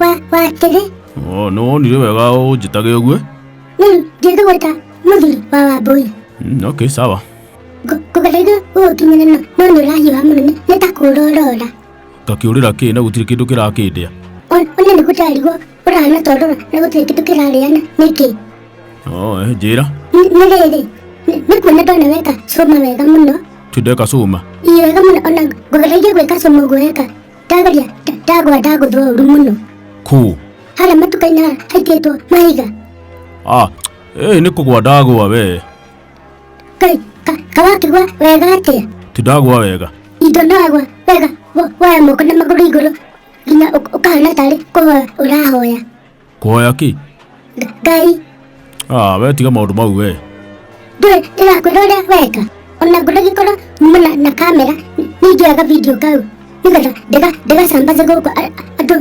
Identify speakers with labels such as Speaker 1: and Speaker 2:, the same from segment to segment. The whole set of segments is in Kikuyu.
Speaker 1: wa wa kĩrĩ.
Speaker 2: Oh, nĩ wonire wega ũnjĩtage ũguo.
Speaker 1: Rĩu ndingĩgwĩta mũthuri wa Wambũi.
Speaker 2: Okay, sawa.
Speaker 1: Ngũgereire gũgũkinyĩra no no nĩ ũrahiũha mũno nĩ ta kũũra ũrora.
Speaker 2: Ngakĩũrĩra kĩ na gũtirĩ kĩndũ kĩrakĩndĩa.
Speaker 1: Ona nĩ gũtarigwo ũrahana ta ũrora na gũtirĩ kĩndũ kĩrarĩana nĩkĩ?
Speaker 2: Oh, njĩra.
Speaker 1: Nĩ rĩrĩ, nĩ kuona ndona weka cũma wega mũno.
Speaker 2: Ti ndeka cũma.
Speaker 1: Ĩ wega mũno ona ngũgereire gwĩka cũma ũguo weka. Ndageria ndagwa ndagũthwo ũru mũno.
Speaker 2: Kũ?
Speaker 1: Harĩa matuka-inĩ harĩa haitĩtwo mahiga.
Speaker 2: Ah, nĩ kũgwa ndagwa we.
Speaker 1: Ngai, kawakĩgwa wega atĩa?
Speaker 2: Ti ndagwa wega.
Speaker 1: Indo no agwa wega woya moko na magũrũ igũrũ nginya ũkahana tarĩ kũhoya ũrahoya.
Speaker 2: Kũhoya kĩ?
Speaker 1: Ngai.
Speaker 2: Ah, we tiga maũndũ mau we.
Speaker 1: Ndũĩ ndĩrakwĩra ũrĩa weka. Ona ngũragĩkorwo nyuma na kamera nĩ ingĩoyaga video kau nĩgetha ndĩgacambaze gũkũ andũ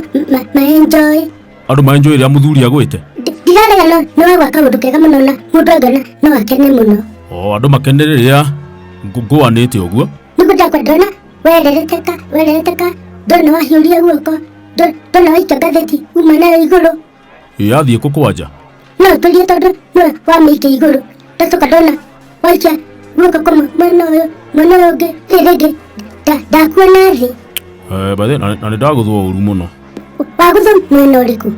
Speaker 1: ma enjoy.
Speaker 2: Andũ ma enjoy rĩrĩa mũthuri agwĩte.
Speaker 1: Ndirarega no nĩ wagwa kaũndũ kega mũno na mũndũ angĩona no akene mũno.
Speaker 2: Oh, andũ makene rĩrĩa ngũanĩte ũguo.
Speaker 1: Nĩguo ndakwa ndona werereteka werereteka ndona wahiũria guoko ndona waikia ngathĩti uma nayo igũrũ.
Speaker 2: Ĩ yathiĩ kũ kwanja?
Speaker 1: No tũrie tondũ nĩwe wamĩikia igũrũ. Ndacoka ndona waikia guoko kũmwe mwena ũyũ mwena ũyũ ũngĩ rĩrĩ rĩngĩ ndakuona thĩ.
Speaker 2: Eh, by the way, na nĩ ndagũthwo ũru mũno.
Speaker 1: Wagũthwo mwena ũrĩkũ?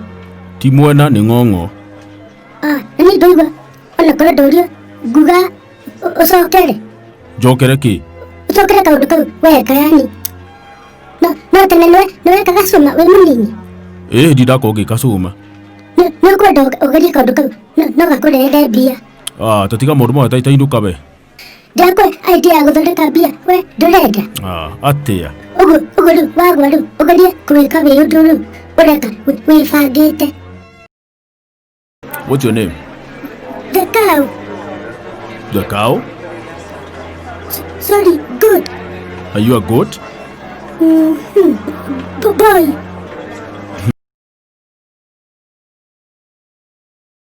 Speaker 2: Ti mwena nĩ ng'ong'o.
Speaker 1: Ah, na niĩ ndaigua ona korwo ndorio nguga ũcokere.
Speaker 2: Njokere kĩ?
Speaker 1: Ũcokere kaũndũ kau weka yani. No no tene nĩwe wekaga cũma wĩ mũnini.
Speaker 2: Ĩ ndindakorwo ngĩka cũma.
Speaker 1: Nĩ ũkwenda ũgerie kaũndũ kau no gakũrehere mbia.
Speaker 2: Ah, ta tiga maũndũ maya ta inũka we.
Speaker 1: Ndĩrakũhe idea ya gũthondeka mbia we ndũrenda.
Speaker 2: Ah, atĩa?
Speaker 1: Ũguo ũguo rĩu wagwa rĩu ũgerie kũwĩka wĩ ũndũ rĩu ũreka wĩbangĩte.
Speaker 2: What's your name?
Speaker 1: The cow.
Speaker 2: The cow?
Speaker 1: Sorry, goat.
Speaker 2: Are you a goat?
Speaker 1: Boy.